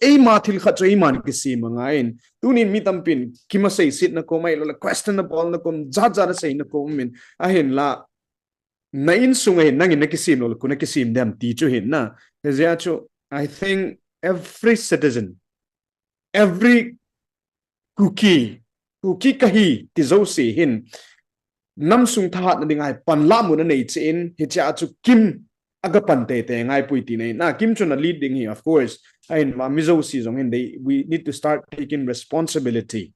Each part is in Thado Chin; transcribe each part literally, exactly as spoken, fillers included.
eima thil khat chu eiman kisem angaiyin. Tunin mi tampin, kima seisetna kom, ahilouleh question na bolna kom, jat jat a seina kom min, ahinla, na insung a hin, nangin nakisem lou, koi in akisem dem ti chu hin na. Hijeh a chu, I think every citizen, every Kuki, Kuki kahi ti jouse hin, namsung thahatna dinga hi panlah mun anei cheh in, hichea chu KIM aga pan teitei ngai poi tina ahi. Na, KIM chu ana lead ding ahi, of course. Ahin, ma, mi jouse jong hin, they, we need to start taking responsibility.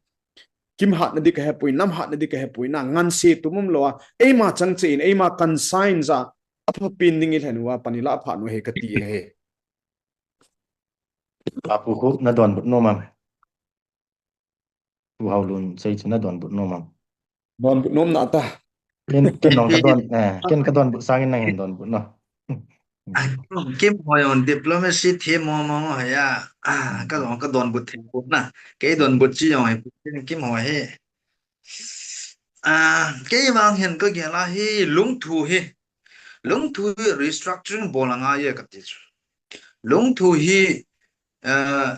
KIM hatna ding kahe poi, nam hatna ding kahe poi, na, ngansi tum umlou a, eima chang cheh in, eima conscience a, apha pen ding ilhen uva, pan ilah phat u ahi kati ahi. Apu khu nadonbut nom am? Pu Haolun sei chu nadonbut nom am? Donbut nom na ta. Ken, ken nong kadon, eh, ken kadonbut sangin nangin donbut nom. Kim hoi on diplomacy them mong mong hoi a. Ah, kadon, kadonbut them na. Kei donbut chi jong hi, Kim hoi hi. Ah, kei vang hin kagel a hi lungthu hi. Lungthu hi restructuring bol angaiye kati chu. Lungthu hi, eh,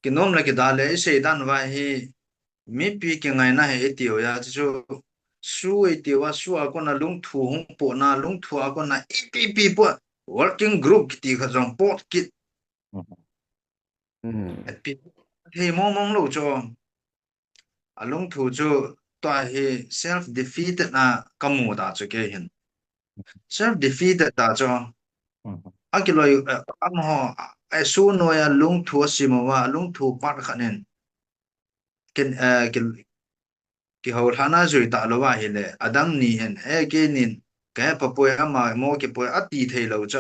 kinom le kidal le isei dan uva hi mipi kingaina hi itiu a chu, SoO itiu a, SoO a kona lungthu hung pohna, lungthu a kona ipi ipi po, working group kiti khat jong pot kit. Hmm. Ipi thei mong mong lou chu. Alungthu chu tua hi self defeated na kamu ta chu kei hin. Self defeated ta chu. Akiloi, eh, amaho, eh, SoO noiya lungthu asim uva, lungthu part khat in. Ken, eh, ki, kihoulhahna jui talou va ahile, adang ni hin, eh, keinin, kahe pha poi ama mo kipoi ati thei lou chu.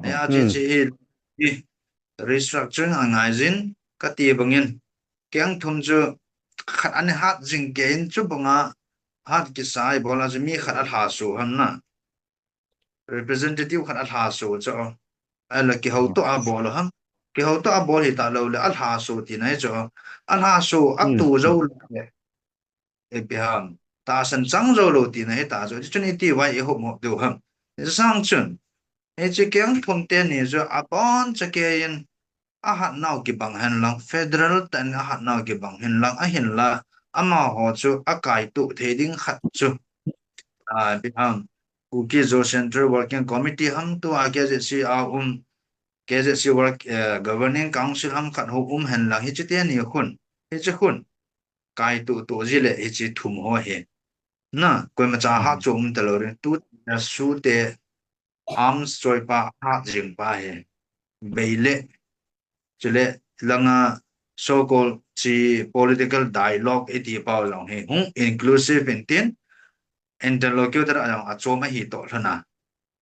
Eh, achi chi hi, hi, restructuring angaijin, kati bangin, keng thum chu, khat ana hat jing kei in chu banga, hat kisa ibol a chu mi khat alhaso ham na. Representative khat alhaso chu. Ahile kihouto abol ham. Kihouto abol hita lou le alhaso tina hi chu. Alhaso atu jou le. Ipi ham. Tahsan chang jou lou tina hita chu. Chun iti vai ihop mo diu ham. Ni sang chun. Hiche keng thum teni chu abon chakeiyin ahatnau kibang henlang, federal tah in ahatnau kibang henlang, ahinla, amaho chu akaito thei ding khat chu. Ah, ipi ham, Kuki Zo Central Working Committee ham tua KZC a um, KZC work, eh, Governing Council ham khat ho um henlang, hiche teni khun, hiche khun, kaito to ji le hiche thum ho hi. Na, koimacha hat chu um talou rin, tu, na, SoO te, arms choipa hat jing pa hi. Bei le, chule langa so-called chi political dialogue iti pau jong hi. Hung inclusive in tin, interlocutor a jong achom ahi toh lhona.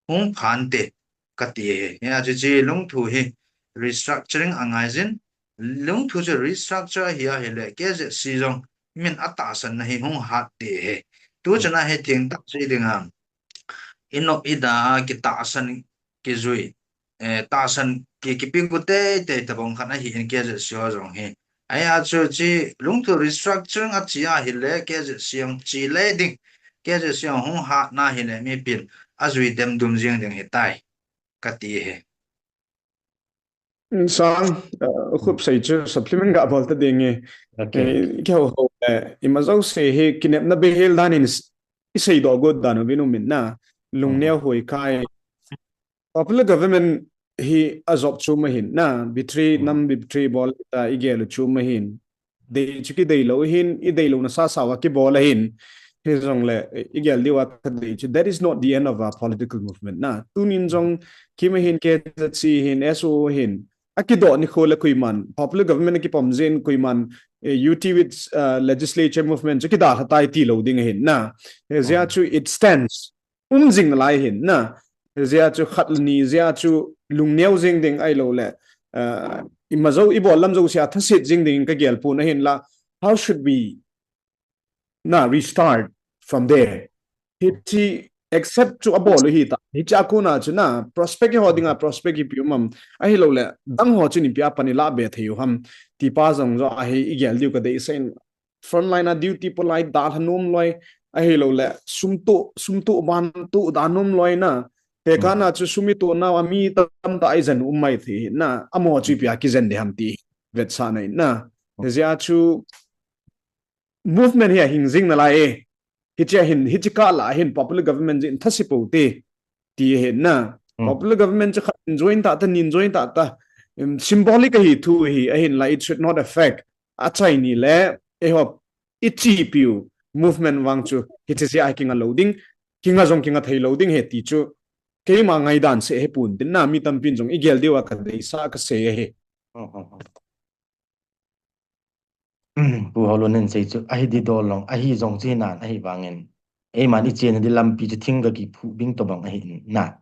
Hung phante kati hi. Hi a chu chi lungthu hi restructuring angaijin, lungthu chu restructure ahi ahile, KZC jong min atahsan na hi hung hat ti hi. Tu chana hi thing tak sei dinga. Inop ida a kitahsan kijui, eh, tahsan ki, kipi ku teitei tabang khat ahi in KZC ho jong hi. Ahia chu chi lungthu restructuring achi ahile KZC jong chi le ding. KZC jong hung hatna hile mipin ajui dem dum jing ding hitai. Kati hi. Sang, uh, khup sei chu supplement ga bol ta ding e. Okay. Eh, kihou hou le, ima jouse hi kinepna beihel dan in s-, isei doh got dan uvin um in na, lungneo hoi kai. Popular government hi ajop chu ma hin na, betray, nam betray bol ta igel u chu ma hin. Dei chu kidei lou hin, idei louna sasa uva kibol ahin. Hijongle, igel diu a kadei chu, that is not the end of our political movement na. Tunin jong, KIM ahin, KZC hin, SoO hin, akidoh nikho le koiman, popular government akipom jin koiman, eh, UT with, uh, legislature movement chu kidalha tai tilou ding ahin na. Hijeh a chu it stands. Um jing nalai hin na. Hijeh a chu khat le ni jeh a chu lungneo jing ding ahilouleh, uh, ima jou, ibol lam jouse a thaset jing ding kagel pon ahinla. How should we na restart from there? Hiche accept chu abol u hita. Hiche a kona chu na prospect ho dinga prospect ipi um am. Ahilouleh dang ho chu ipi a pan ilah be thei u ham. Ti pa jong joh ahi igel diu kadei sah in. Frontline a duty polai dalha nom loi, ahilouleh sum toh, sum toh ban toh da nom loi na, Tekahna chu sum itoh nauva mi tamtah a ijen um maithei ahi na, amaho chu ipi a kijen ding ham ti vetsahna ahi na. Hijeh a chu movement hi ahing jing nalai e. Hiche a hin, hiche kah lah a hin popular government jih in thase pou te, ti ahi na. Popular government chu khat in join tah ta, ni in join tah ta, um, symbolic ahi thu ahi, ahinla it should not affect. Achaini le, eiho, ichepiu movement vang chu, hiche jeh a kinga lou ding, kinga jong kinga thei lou ding ahi ti chu, keima ngaidan seh ahi pon tin na, mi tampin jong igel diu a kadeisah a kasei ahi. Pu Holun in sei chu, ahi didol long, ahi jong chu hinan, ahivangin, eiman ichen ding lampi chu thing ga kiphu bing tobang ahi na.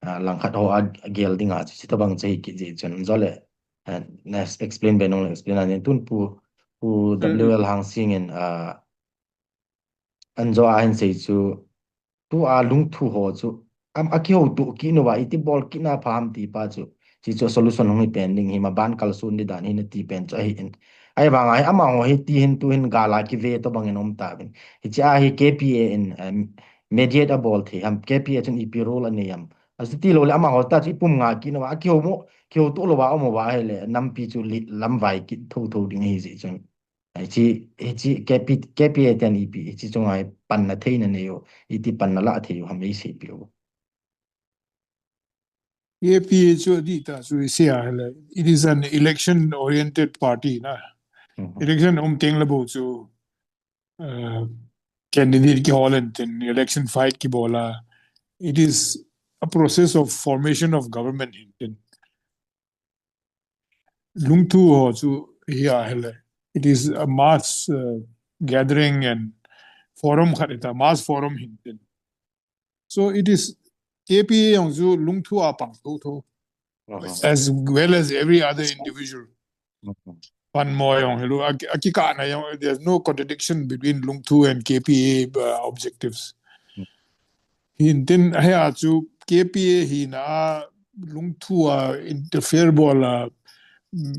Ah, langkhat ho a, agel dinga chu, chutobang chu ahi kit jeh chun, jole, ah, na explain be nung le explain anin tun Pu, Pu W L Hangsing in, ah, anjo a hin sei chu, tua lungthu ho chu, am, akihoutoh kit uva, iti bol kitna pha ham ti pa chu, hiche chu solution hung hi pen ding ahi, maban kalson ding dan ahi nati pen chu ahin. Ahivanga hi amaho hi ti hin tu hin gal a kive tobang in um tauvin. Hiche a hi K P A in, um, mediate abol thei ham, K P A chun ipi role anei ham. Achuti lou le amaho tah chu ipum nga kit uva, akihou mo, kihoutoh louva um uva ahile, nampi chu lamvai kit thotho ding ahi jeh chun. Hiche, hiche K P, K P A ten ipi, hiche chunga hi panna theina nei u, iti panna la thei u ham eiseipeh u. K P A chu adih tah chu isei a ahile, it is an election oriented party na. Election um teng le bou chu, uh, candidate kihol in tin, election fight kibol a. It is a process of formation of government hin tin. Lungthu ho chu hi ahile. It is a mass, uh, gathering and forum khat ahi ta, mass forum hin tin. So it is K P A jong chu lungthu a pang thotho, as well as every other individual. Panmo jong hilou, a, akikahna jong, there's no contradiction between lungthu and K P A, uh, objectives. Hin tin, hia chu K P A hina lungthu a interfere bol a, mm,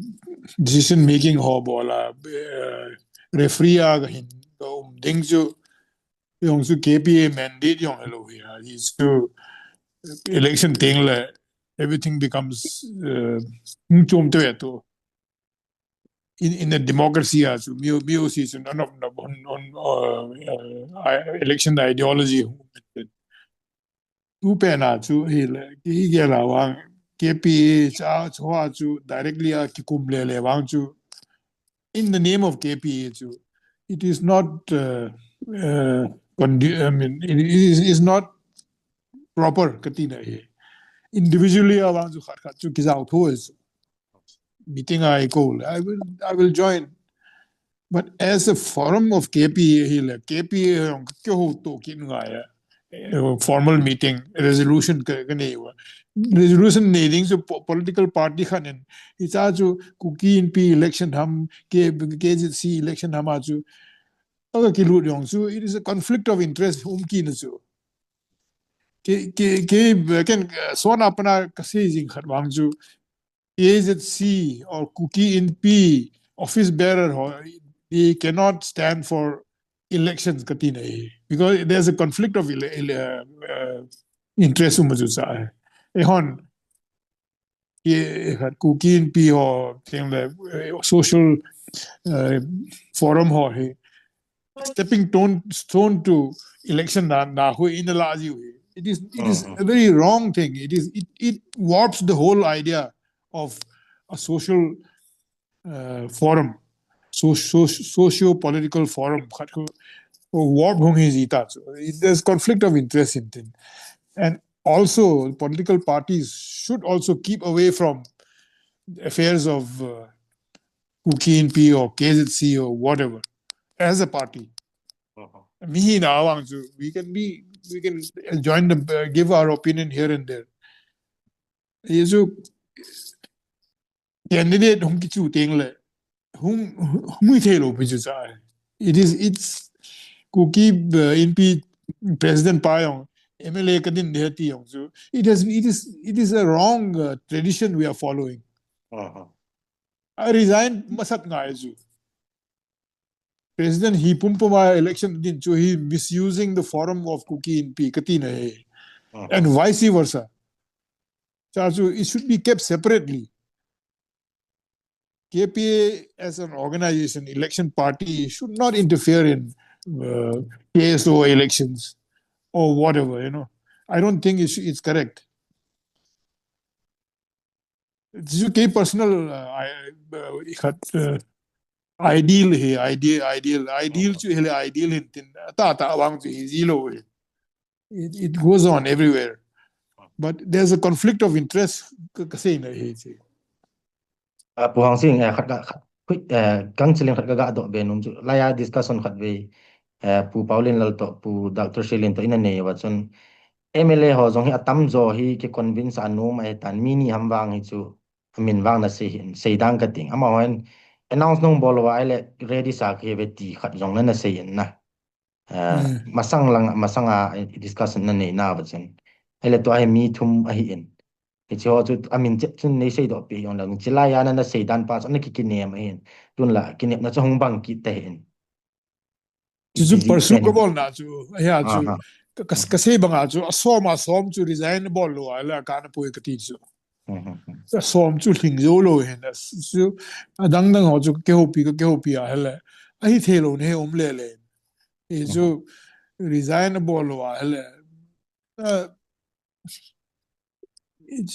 decision making ho bol a, eh, referee a kahin, ka um ding chu, jong chu K P A mandate jong hilou hi a, hichu election teng le everything becomes, uh, hung chom te tu. In, in a democracy a chu, mi, mi u si chu, nop, nop, on, on, uh, uh, election ideology. Tu pen a chu, hile, kigel a vang, K P A cha, chu a chu, directly a kikum le le vang chu, in the name of K P A chu, it is not, uh, uh, condi-, I mean, it is, is not proper, kati na hi. Individually a vang chu khat khat chu kijao tho chu. Meeting a ikou le, I will, I will join. But as a forum of K P A hile, K P A jong kihoutoh kit ngai a, eh, formal meeting, resolution ka, kanei uva. Resolution nei ding chu po-, political party khat in, hicha chu Kuki Inpi election ham, K-, K Z C election ham a chu, aga kilut jong chu, it is a conflict of interest um kit na chu. K-, K-, K-, ken, eh, sona pana kasei jing khat vang chu, K Z C or Kuki Inpi office bearer ho, they cannot stand for elections kati na hi. Because there's a conflict of ele-, ele-, uh, interest um chu cha. Eihon, K-, Kuki Inpi ho, thing le, uh, social, uh, forum ho hi. Stepping stone, stone to election na, na hui in la jiu hi. It is, it is a very wrong thing. It is, it, it warps the whole idea of a social, uh, forum, so, so, socio-political forum. Khat ko warp hung hi ji ta chu. It, there's conflict of interest in thing. And also, political parties should also keep away from affairs of, uh, Kuki Inpi or K Z C or whatever, as a party. Mihi na vang chu, we can be, we can join the, uh, give our opinion here and there. Ye chu candidate hung kichu teng le, hung, hung thei lou pi chu cha. It is, it's Kuki, uh, Inpi president pa jong, M L A kadin de ti jong chu. It has, it is, it is a wrong, uh, tradition we are following. A resign masat ngai chu. President hi pumpuma election din chu hi misusing the forum of Kuki Inpi kati na hi. and vice versa. Chua chu it should be kept separately. K P A as an organization, election party should not interfere in uh, K S O elections or whatever, you know. I don't think it's, it's correct. Chu kei personal uh, I, uh, khat, uh, ideal hi, ideal, ideal, ideal chu hi le ideal hin tin, ta ta awang chu hi zilo hi. It, it goes on everywhere. But there's a conflict of interest, ka, ka sei na hi chi. Uh, Pu Hang Sing, eh, khat ka, khat, quick, eh, kang chiling khat ka ga do be num chu. Laya discussion khat ve, eh, Pu Paulin Lal to, Pu Doctor Shilin to ina nei wa chun. M L A ho jong hi atam jo hi ki convince a num ai tan mi ni ham vang hi chu. Amin vang na sei hin, sei dang ka ting. Ama hon announce nung bol wa ai le ready sa ki ve ti khat jong na na sei in na. Uh, masang lang, masang a discussion na nei na ba chen. Ai le to ai mi thum ahi in. Hi chi ho chu amin che chun nei sei do pi yong lang. Chi la ya na na sei dan pa chu na ki ki nem ahi in. Tun la ki nem na chu hung bang ki te hin. Chu chu pursue ka bol na chu, ahi a chu, ka, ka, ka sei bang a chu, a som a som chu resign bol lo a la ka na poi ka ti chu. A som chu hling zo lo hin, a chu, a dang dang ho chu ka ke ho pi, ka ke ho pi a hele. Ahi thei lo ne um le le. Hi chu resign bol lo a hele. A,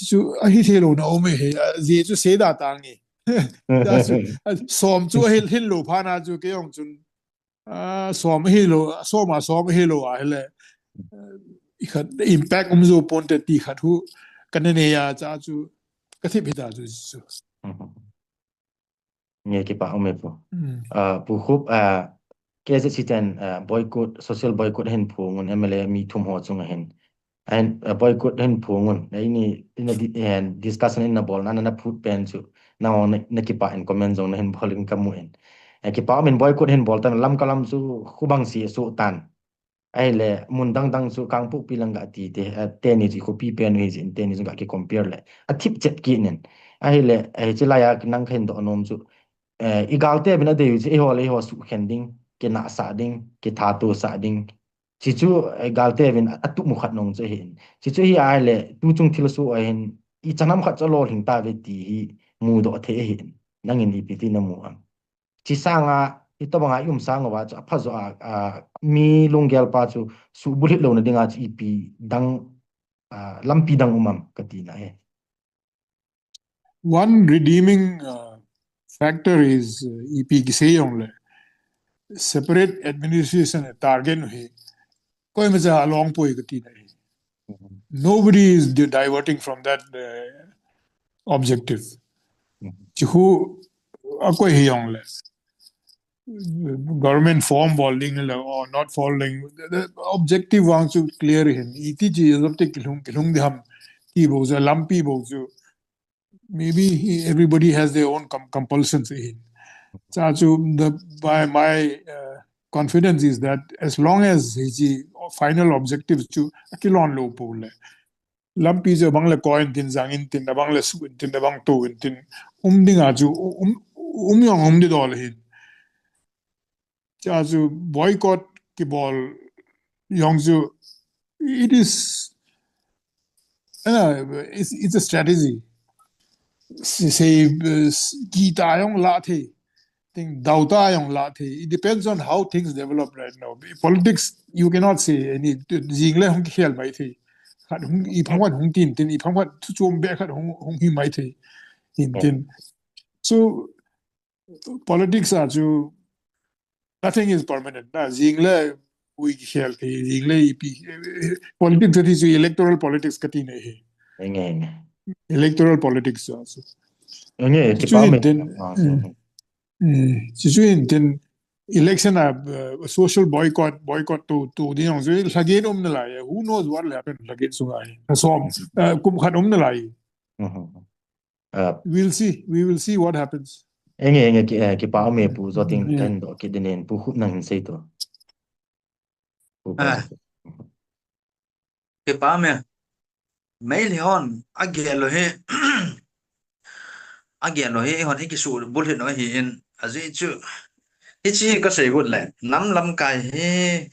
chu ahi thei lo na um e he, a, zi chu sei da tang ni. A chu, a, som chu ahi hin lo pha na chu ke yong chun. A, som hi lo, som a som hi lo a hele. I khat impact um zo pon te ti khat hu. Ka ne ne ya cha chu ka thip hi ta chu chu. Nge kipa um e pu. A, pu khup, a, K Z C ten, a, boycott, social boycott hin phung un M L A mi thum ho chung a hin. Ahin, a, boycott hin phung un. Aini, ina di, eh, discussion ina bol na, na, na phut pen chu. Na ho na, na kipa in comment jong na hin bol in ka mu in. A, kipa um in boycott hin bol tan lam ka lam chu khu bang si su tan. Ahile, mun dang dang chu Kangpokpi lang ga ti te, eh, teni chu khopi pen u hi jin, teni chu ga ki compare le. A thip chet ki nin. Ahile, eh, chi la ya nang khen do nom chu. Eh, i gal te bin a dei u chi, i ho le i ho su khen ding, ki na sa ding, ki tha tu sa ding. Chi chu, eh, gal te bin a tu mu khat nong chu hin. Chi chu hi ahile, tu chung thil su a hin, i chanam khat chu lo hing ta ve ti hi mu do the hin. Nang in i pi ti na mu am. Chi sanga, i to banga i um sang uva chu, a pha zo a, a, mi lunggel pa chu, su bulhit lo na dinga chu ipi dang, a, lampi dang um am ka ti na he. One redeeming, uh, factor is, uh, ipi ki sei yong le, separate administration target hi, koi ma cha a long poi ka ti na hi. Nobody is di-, diverting from that, uh, objective. Chi hu a koi hi yong le. Government form bol ding le or not form ding. The, the objective vang chu clear hin. Iti chi objective ki lhung, ki lhung di ham. Ti bo chu, lampi bo chu. Maybe he, everybody has their own com-, compulsions in. Cha chu the, my, my, uh, confidence is that as long as hi chi final objectives chu a ki lon lo po le. Lampi chu bang le ko in tin, jang in tin, bang le su in tin, bang tu in tin. Um ding a chu, um, um yong um di dol hin. Cha chu boycott ki bol yong chu, it is, uh, it's, it's a strategy. Say, say, uh, ki ta yong la the, thing dau ta yong la the. It depends on how things develop right now. Politics, you cannot say any, jing le hung ki khel mai the. Khat hung, i phang khat hung tin, tin, i phang khat chu chom be khat hung, hung hi mai the. In tin. So, politics a chu, nothing is permanent. Na, jing le, ui ki khel the, jing le, ipi, politics a thi chu electoral politics ka ti na he. Enge, enge. Electoral politics chu. Enge, chu hin tin, mm, chu chu hin tin, election a, uh, social boycott, boycott to, to ding yong chu, lhagen um na lai, who knows what will happen, lhagen sunga, som, uh, kum khat um na lai. Uh, we'll see. We will see what happens. Enge, enge, ki, eh, kipa um e pu zo ting ten do ki dinin pu khup nang hin sei to. Pu pa. Kipa um e. Meitei hon a gel lo hi. A gel lo hi, hon i ki su bul hi no hi in. A ji chu. Hi chi ka sei gut le. Nam lamkai hi.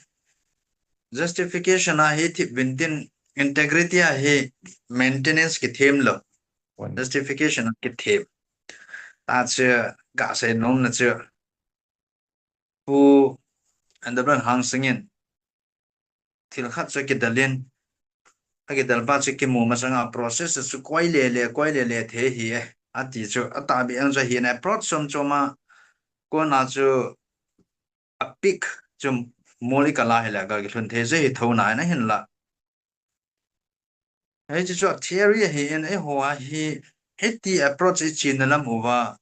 Justification a hi thip vin tin. Integrity a hi maintenance kithem lou. Justification kithem. Tachu kasei nom na chu. Pu N W Hangsing in thil khat chu kidel in, akidel pa chu kimu masanga process chu koi le le, koi le le thei hi e, ati chu, atahbeh ang chu hi na approach chom chom a, kona chu a peak chu mol i kala hile, ga kilhun thei je hi thona na hinla. Hiche chu a theory ahi in, eiho a hi, hiti approach i chena lam uva,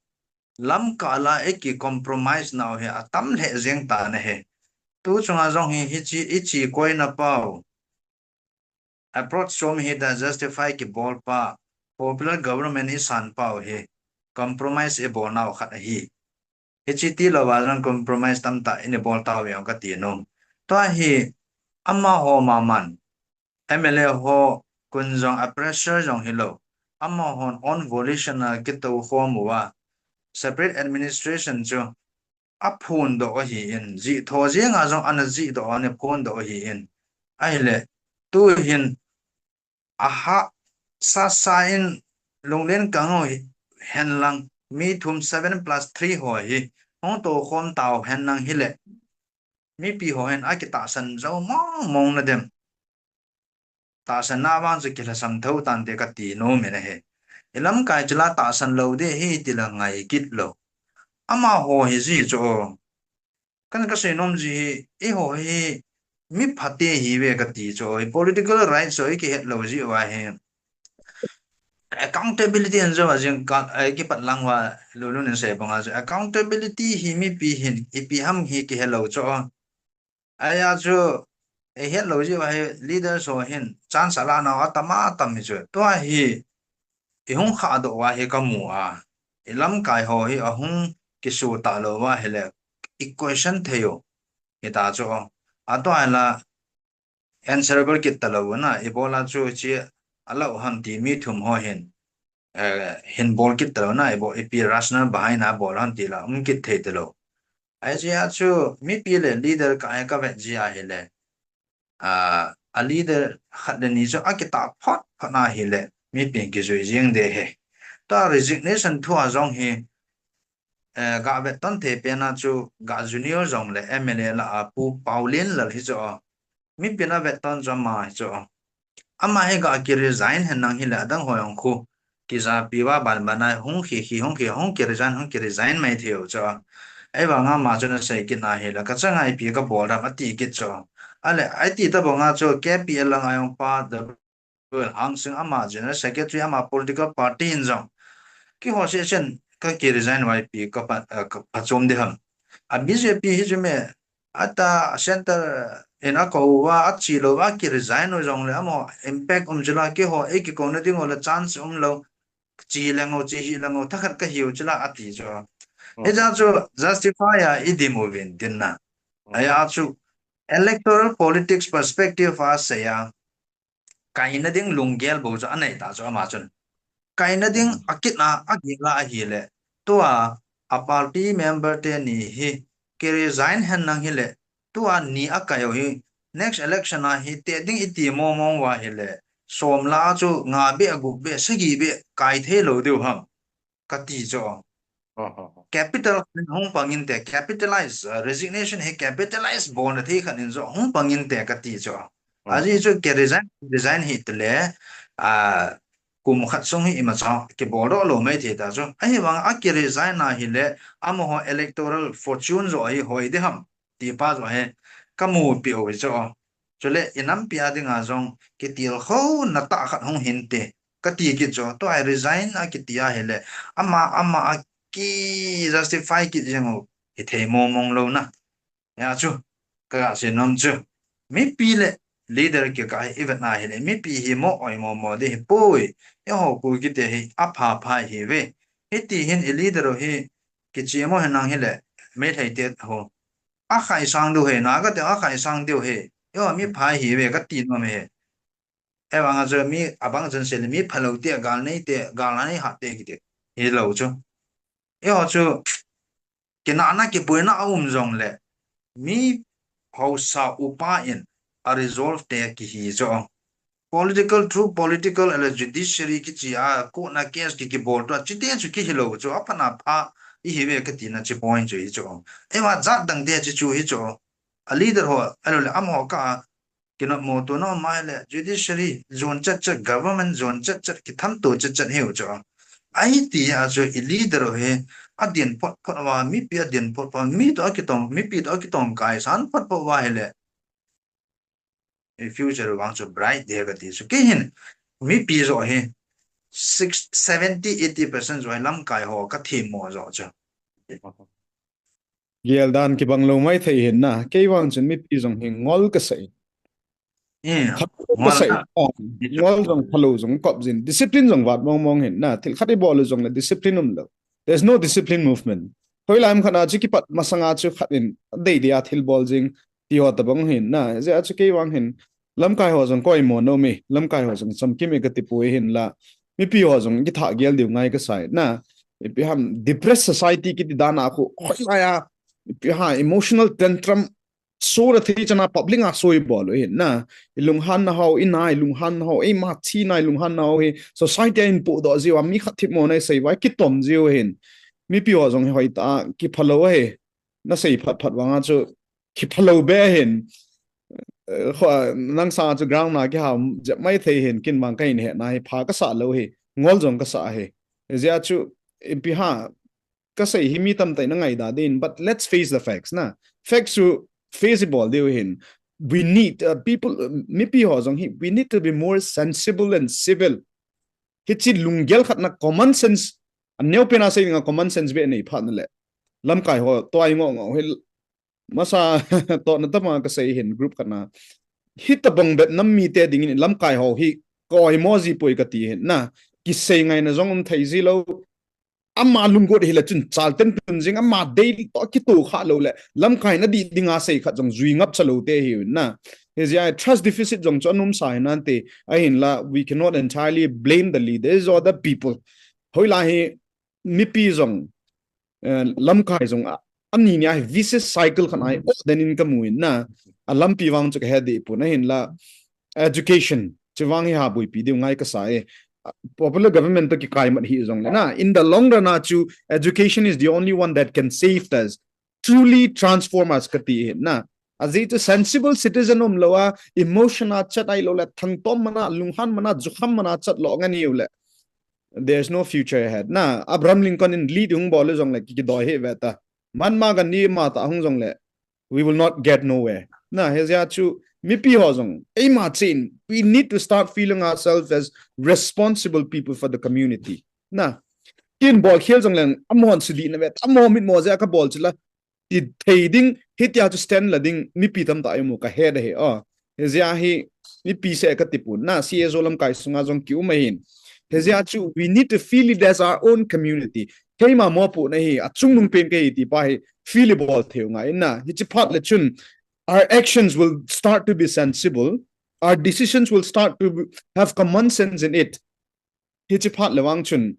lamkah la i ki compromise nau hi atam lheh jeng tan ahi. Tu chunga jong hi, hiche i che koina pau, approach chom hi da justify kibol pa, popular government i san pau hi, compromise i bol nau khat ahi. Hiche tilou va jong compromise tamtah i ni bol tauve kati nom. Tua hi amaho maman, M L A ho kon jong a pressure jong hilou, amahon own volition a kitou khom uva, separate administration chu aphondoh ahin, jih tho jenga jong ana jihdoh, ana phondoh ahin. Ahile, tu hin ahahsa sa in lunglen kang u hi henlang, mi thum, seven plus three ho hi hung tou khom tau henlang hile, mipi ho hin akitahsan jou mong mong na dem. Tahsan na vang chu kilhasam tho tante kati nom in ahi. I lamkai chu la tahsan lou ding ahi ti la ngai kit lou. Amaho hi ji chu. Kan kasei nom ji hi, eiho hi mi phate hi ve kati chu. I political rights chu i kihet lou ji uva hi. Accountability an jo a jing ka, eh, kipat lang uva lulun in sei banga chu. Accountability hi mipi hin, ipi ham hi kihe lou chu. Ahi a chu, eh, het lou ji uva hi leaders ho hin chance ala nau atam atam hi chu. Tua hi, i hung khahdoh uva hi kamu a. I lamkai ho hi ahung kisu talou uva hile, i question thei u. Hita chu. Atua la, answerable kit talou na, ibola chu chi alau ham ti mi thum ho hin, eh, hin bol kit talou na, ibo, ipi rational behind a bol ham ti la, um kit thei talou. Ahi jeh a chu mipi le leader ka, ka vet ji ahile, ah, a leader khat le ni chu akitah phot phot na hile, mipi kijui jing ding ahi. Tua resignation thu a jong hi, eh, ga vet ton thei pen a chu ga junior jong le M L A la a Pu Paolienlal hi chu a. Mipin avet ton chu ama hi chu a. Ama hi ga ki resign hen nang hile adang ho jong khu kijapi uva ban ban a hung khi khi, hung khi, hung ki resign, hung ki resign mai thei u chu a. Ahivanga ama chu na sei kit na hile ka changa ipi ka bol dam ati kit chu a. Ale, ati ta banga chu K P L langa jong pa, Hangsing ama General Secretary ama political party in jong. Keiho seh chen ka ki resign uva ipi ka pha, eh, ka phachom ding ham. A B J P hi chu me, ata center in akou uva, achi lou uva ki resign u jong le amaho impact um chu la keiho i kikouna ding u le chance um lou. Chi leng u, chi hi leng u, thakhat ka hiu chu la ati chu. Hijeh chu justify a i dim uvin tin na. Ahi a chu electoral politics perspective a sei a. Kaina ding lunggel bou chu anei ta chu ama chun. Kaina ding akit a, agel a ahile. Tua a party member teni hi ki resign hen nang hile. Tua ni akai u hi next election a hi te ding iti mong mong uva hile. Som la chu nga beh, gup beh, sagi beh kai thei lou diu ham. Kati chu. Capital hung pang inte, capitalize, uh, resignation hi capitalize bolna thei khat in chu hung pang inte kati chu. Ajeh chu ki resign, resign hi tile, ah, kum khat sung hi imacha kibol doh lou mai thei ta chu. Ahivang a ki resign a hile, amaho electoral fortune jo hi hoi ding ham ti pa jo hi kamu piu hi chu. Chule i nampi a dinga jong kitilkhouna tah khat hung hin te kati kit chu. Tua hi resign akiti ahile, ama, ama a ki justify kit jeng u hithei mong mong lou na. Ahi a chu, ka sei nom chu, mipi le leader kikah hi i vet na hile, mipi hi mo oi mo mo ding hi poi, eiho Kuki te hi apha pha hi ve. Hiti hin i leader u hi kichemo hen nang hile, Meitei te ho akhai sang diu hi, Naga te akhai sang diu hi, eiho mi pha hi ve kati nom hi. Ahivang a chu mi abang chun sei le mi phalou te, gal nei te, gal nei hat te kiti hilou chu. Eiho chu kinahna kipuina aum jong le mi haosa upa in a resolve te kihi chu. political, through political, ahilou le judiciary kichi a, court na case ki, kibol tua, chite chu kihilou chu, aphat na pha, ihi ve kati na chi point chu hi chu. Eiva jat dang te chi chu hi chu. A leader ho, ahilou le amaho kah a, kinopmo to nom ahile, judiciary, jon chat chat, government jon chat chat, kithamto chat chat hiu chu. Ahi ti a chu, i leader ho hi, adin phot phot uva, mipi adin phot phot, mi to akitong, mipi to akitong kai san phot phot uva ahile. I future vang chu bright ding kati chu. Kei hin, mipi joh hi, six, seventy, eighty percent joh hi lamkai ho kathemmo joh chu. Gel dan kibang lou maithei hin na. Kei vang chun mipi jong hi ngol kasah in. Eh, Phalou ngol kasah in. ka. Ah, Ni chu. Ngol jong phalou jong kop jin. Discipline jong vat mong mong hin na. Thil khat ibol u jong le discipline umlou. There's no discipline movement. Hoilai ham khat na chu kipat masanga chu khat in dei dei a thil bol jing ti ho tabang hin na. Hijeh a chu kei vang hin lamkai ho jong koimo nom e. Lamkai ho jong chamkim e kati poi hin la. Mipi ho jong kitha gel diu ngai kasah in na. Ipi ham depressed society kiti dan a khu hoilai a. Ipi ham emotional tantrum so na thei chan a public a so ibol u hin na. I lunghan na ho, i na i lunghan na ho, eima thi na i lunghan na ho hi society a ipohdoh jiu a mi khat themmo na isei uva, kitom jiu hin. Mipi ho jong hi hoitah a kiphalou hi. Na sei phat phat vang a chu kiphalou be hin. Eh, kho, nang sang a chu ground na kiham jep maithei hin kin vang kahin hetna hi pha kasah lou hi. Ngol jong kasah hi. Hijeh a chu ipi ham kasei hi mi tamtah in angaida din, but let's face the facts na. Facts chu face ibol diu hin. We need, uh, people, uh, mipi ho jong hi, we need to be more sensible and civil. Hichi lunggel khat na common sense, aneo pen a sei dinga common sense be nei phat na le. Lamkai ho toh a ingo ngo hi masa toh na tama kasei hin group khat na. Hitabang bet nam mite dingin lamkai ho hi koimo ji poi kati hin na. Kisei ngaina jong um thei ji lou. Ama lunggot hile chun chal ten tun jing, ama dei toh kitoh kha lou le, lamkai na di dinga sei khat jong jui ngap cha lou te hi na. Hijeh a trust deficit jong chu anom sa hi nante, ahin la, we cannot entirely blame the leaders or the people. Hoilai hi, mipi jong, eh, lamkai jong a, ani nia hi vicious cycle khat ahi, oh, then in kamu in na, a lampi vang chu kahe deh pon, ahin la, education, chu vang hi ha boipi diu ngai kasah e. Popular government toh kikai mat hi jong le na. In the long run a chu, education is the only one that can save us, truly transform us kati hi na. Ajeh chu sensible citizen umlou a, emotion a chat ahilou le, thangtom mana, lunghan mana, jukham mana chat lou ngan hiu le. There's no future ahead. Na, Abraham Lincoln in lead hung bol le jong le, ki, kidoi hi ve ta. Mahatma Gandhi ma ta hung jong le, we will not get nowhere. Na, hijeh a chu, mipi ho jong, eima chen, we need to start feeling ourselves as responsible people for the community. Na, kin bol khel jong leng, amahon sudi na ve, amaho mitmo jeh a kabol chu la, ti thei ding, hitia chu stand la ding, mipi tamtah imu kahe da hi, oh. Hijeh a hi, mipi seh kati pon, na, C S O lamkai sunga jong kium ahin. Hijeh a chu, we need to feel it as our own community. Keima mopohna hi, achungnung pen kahi ti pa hi, feel ibol thei u ngai na. Hichi phat le chun, our actions will start to be sensible. Our decisions will start to have common sense in it. Hichi phat le vang chun,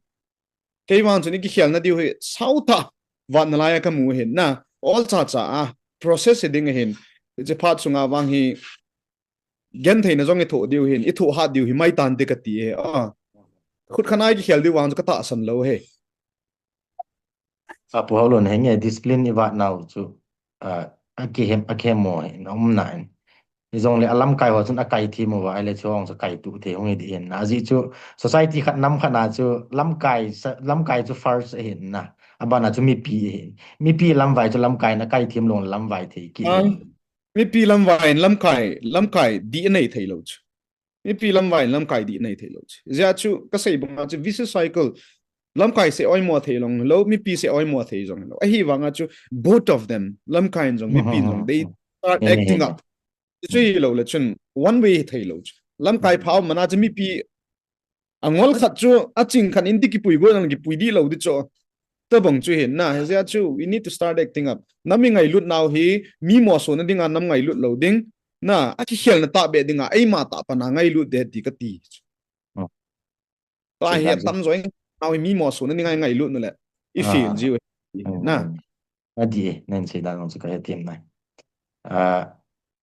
kei vang chun i kikhelna diu hi, sao tah, vat nalai a kamu hin na, ol cha cha a, process hi ding ahin, hichi phat sunga vang hi, gentheina jong i thoh diu hin, i thoh hat diu hi, mai tante kati hi, ah. Khut khat a i kikhel diu vang chu katahsan lou hi. A Pu Haolun, henge discipline i vat nau chu, ah, akihem, akihemmo hi, na um na in. Hijongle a lamkai ho chun akai thim uva, ahile chu hung chu kai tuh thei hung hi ding hin. Ajeh chu society khat nam khat na chu lamkai sa, lamkai chu first ahin na. Abana chu mipi ahin. Mipi lamvai chu lamkai na kai thim lou lamvai thei ki. Ah, mipi lamvai in lamkai, lamkai dih anei thei lou chu. Mipi lamvai in lamkai dih anei thei lou chu. Hijeh a chu kasei banga chu vicious cycle. Lamkai seh oimo thei jong lou, mipi seh oimo thei jong lou. Ahivanga chu both of them, lamkai in jong, mipi in jong, they start acting up. Chu hilou le chun, one way thei lou chu. Lamkai pha um mana chu mipi angol khat chu, aching khat in ti kipui go nang kipui dih lou ding chu. Tabang chu hin na, hijeh a chu, we need to start acting up. Nam i ngailut nau hi, mi mosona dinga nam ngailut lou ding. Na, akikhelna tahbeh dinga, eima tah pana ngailut ding ti kati. Oh. Tua hi atam jo in, nau hi mi mosona dinga ngailut nule. I feel jiu. Na. Adih e, nang sei dan chu kahe thim nai. Ah,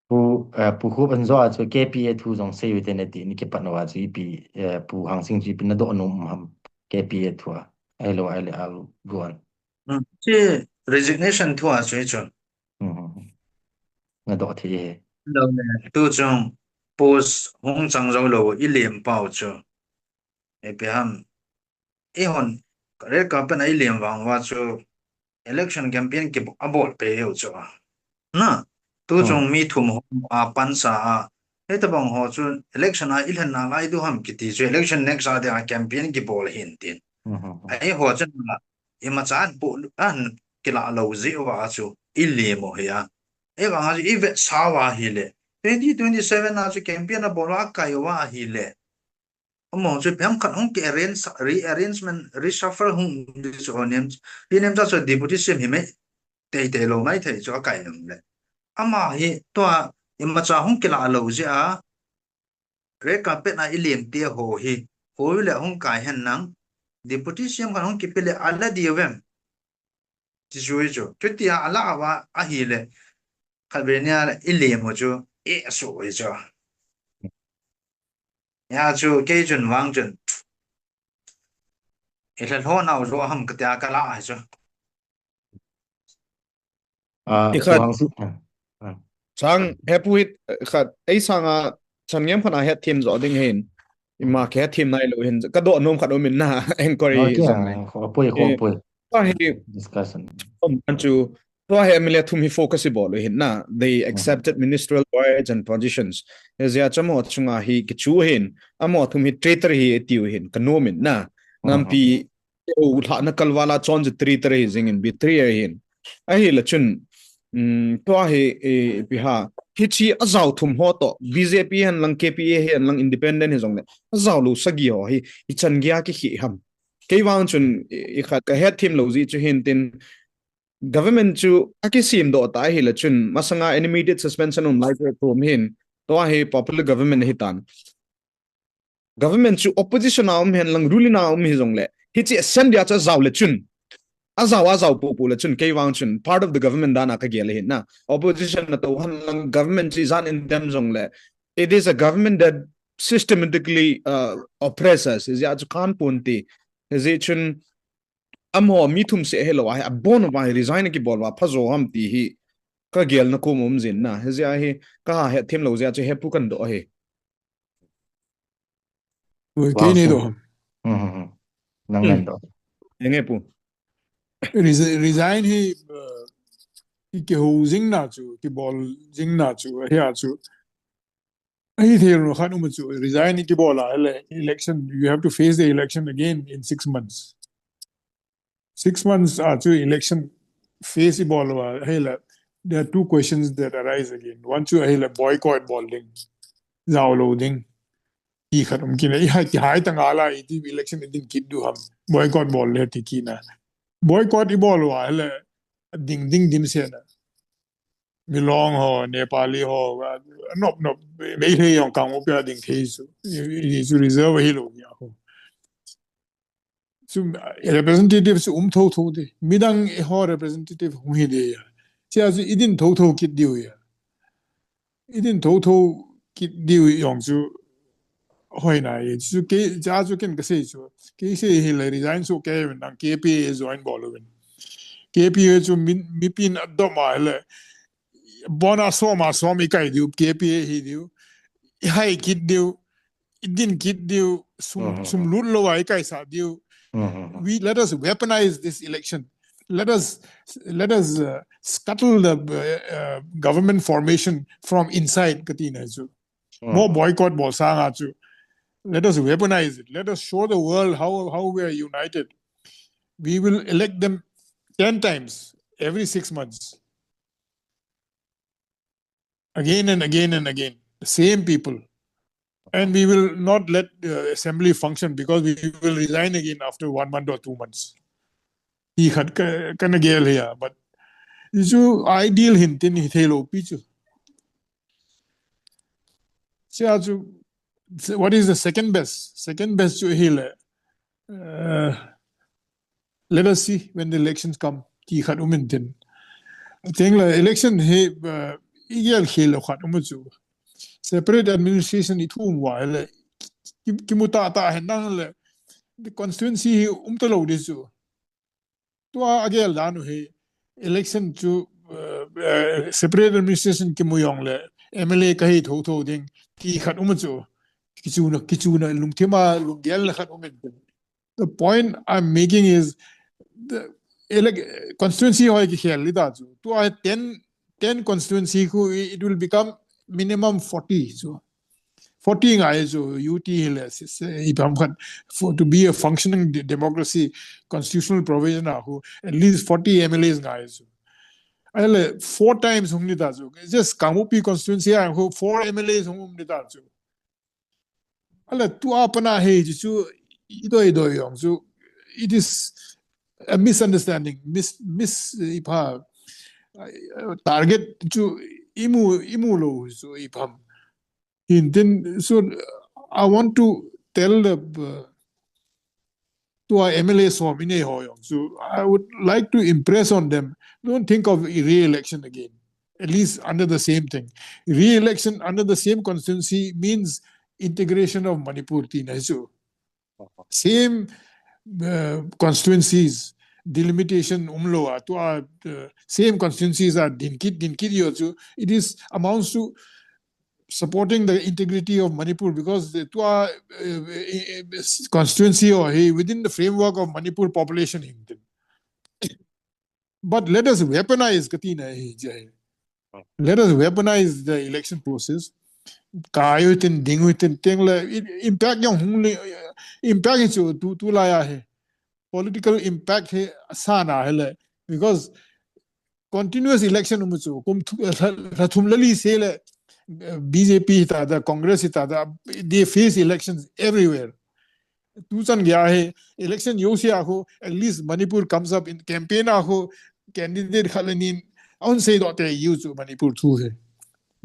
Pu, eh, Pu Khup an jo a chu K P A thu jong sei u te ne ti ni kipat nau a chu ipi, eh, Pu Hangsing chu ipi na doh nom ham K P A thu a. Ahilou ahile Al Go an. Hmm. Chi resignation thu a chu i chun. Hmm. Na doh thei e. Lo le, tu chung post hung chang jou lou i lem pau chu. Ipi ham. I hon, red carpet a i lem vang uva chu election campaign ki a bol pe u chu a. Na, tu Hmm. chung mi thum ho a pansa a. Hitabang ho chu election a i lhen nalai diu ham kiti chu election next a dia campaign ki bol hin tin. Hmm. Ahi ho chun a, imacha an pu, an kila lou jeh uva chu i lem u hi a. Ahivang a chu i vetsah uva ahile. Twenty twenty-seven a chu campaign a bol uva a kai uva ahile. Amaho chu ipi ham khat hung ki arrange, rearrangement, reshuffle hung di chu ho nem, pi nem cha chu deputy C M hi mai, tei tei lou mai thei chu a kai nom le. Ama hi tua imacha hung kila lou jeh a, red carpet a i lem te ho hi, ho le hung kai hen lang, deputy C M khat hung kipe le a la di vem. Ti chu i chu. Chuti a, a la uva ahile, khat ve nia i lem u chu, e a su i chu. Ya chu, kei chun vang chun. I lha lho nau lou ham ka tia ka la a chu. Ah, I khat. Tuang su. Ah, ah. Sang, he pu hit, eh, khat, ei sanga, chan ngem khat a het thim jo ding hin. Ima ke het thim nai lou hin. Ka doh nom khat um in na, inquiry Okay, jong ah, le. Khopoi, Eh, khopoi. Tua hi, Discussion. um, an chu, tua hi M L A thum hi focus i bol u hin na. They Mm. accepted ministerial posts and positions. Hijeh a chu amaho chunga hi kichu hin, amaho thum hi traitor hi i tiu hin, ka nom in na. Mm. Ngampi, u lhahna kalval a chon chu traitor hi jing in, betrayer hin. Ahile chun, um, tua hi, eh, ipi ham. Hichi a jao thum ho toh, B J P hen lang, K P A hen lang, independent hi jong le. A jao lou sagi ho hi, i chan gei a kikhih ham. Kei vang chun, i, i khat ka het thim lou jeh chu hin tin, government chu a kisem doh ta ahile chun, masanga animated suspension um lai chu thum hin, tua hi popular government hi tan. Government chu opposition a um hen lang, ruling a um hi jong le, hichi a sem dia chu a jao le chun, a jao, a jao pu pu le chun, kei vang chun, part of the government dan a ka gel hin na. Opposition na to hen lang, government chu i jan in dem jong le, it is a government that systematically, uh, oppress us. Hijeh a chu khan pon ti. Hijeh chun, amaho mi thum seh hilou a hi, abon uva hi resign a kibol uva pha jo ham ti hi, ka gel na kom um jin na. Hijeh a hi, ka ha het thim lou jeh a chu he pu kan doh hi. Ui, Wow, kei nei so doh ham. Hmm, hmm, hmm. Nang Hmm. ngan doh. Enge pu. Resi-, resign hi, uh, i kihou jing na chu, kibol jing na chu, hi a chu. Ahi thei lou khat um chu, resign i kibol a, hele, election, you have to face the election again in six months. Six months a chu election face i bol uva, hele, there are two questions that arise again. One chu hele boycott bol ding, jao lou ding. Ti khat um kit e, i hai, ti hai ta nga la, i ti election i din kit diu ham. Boycott bol le ti kit na. Boycott i bol uva, hele, ding, ding, din se na. Milong ho, Nepali ho, nop, nop, Meitei jong kang u pia ding thei chu. I, i chu reserve hilou ya ho. Chu, eh, representative chu um tho tho de. Midang ho representative hung hi de ya. Chia chu i din tho tho kit diu ya. I din tho tho kit diu jong chu hoi na e. Chu kei, cha chu ken ka sei chu. Kei sei hi le resign chu kei vin dang K P A join bol u vin. K P A chu min, mi pin a dom a le. Bon a som a som i kai diu, K P A hi diu. I hai kit diu. I din kit diu, sum, Mhm. sum lut lou a i kai sa diu. Mhm. We, let us weaponize this election. Let us, let us, uh, scuttle the, uh, uh, government formation from inside, ka ti na chu. Mhm. Mo boycott bol sang a chu. Let us weaponize it. Let us show the world how, how we are united. We will elect them ten times every six months. Again and again and again, the same people. And we will not let the assembly function because we will resign again after one month or two months. Ti khat ka, ka na gel hi a, but i chu ideal hin tin hi thei lou pi chu. Chia chu, what is the second best? Second best chu hi le, uh, let us see when the elections come. Ti khat um in tin. Thing le election hi, uh, igel khel lou khat um chu. Separate administration ithum uva le ki, kimu tah tah hen nang le constituency hi um talou di chu. Tua agel dan u hi election chu, uh, uh, separate administration kimu jong le M L A kahi thotho ding ti khat um chu. Kichuna, kichuna lungthima lunggel le khat um in. The point I'm making is the elec-, constituency hoi kikhel li ta chu. Tua ten, ten constituency khu it will become minimum forty chu. Forty ngai chu U T hi le, si, si, ipam khat, for, to be a functioning de-, democracy, constitutional provision a khu at least forty M L As ngai chu. Ahile four times hung ni ta chu. Just Kangpokpi constituency a khu four M L As hung um ni ta chu. Ahile tua pat a hi chu, idoi doi jong chu, it is a misunderstanding, mis, mis, ipha, uh, target chu imu, imu lou chu ipam. Hintin, so I want to tell the, uh, tua M L A som inei ho jong chu, I would like to impress on them, don't think of re-election again, at least under the same thing. Re-election under the same constituency means integration of Manipur tina hi chu. Same, uh, constituencies, delimitation um lou a, tua, uh, same constituencies a din kit, din kit jong chu, it is amounts to supporting the integrity of Manipur because the tua, uh, uh, constituency ho hi within the framework of Manipur population hintin. But let us weaponize kati na hi jai. Let us weaponize the election process. Kai u tin, ding u tin, teng le, i-, impact jong hung le, impact hi chu tu, tulai a hi. Political impact hi sa na hi le. Because continuous election um chu, kum thu, lha, lha thum lha li se le, uh, B J P hi ta da, Congress hi ta da, they face elections everywhere. Tu chan gei a hi, election jouse a khu, at least Manipur comes up in campaign a khu, candidate khat le ni in, ahung seidoh tei u chu Manipur thu hi.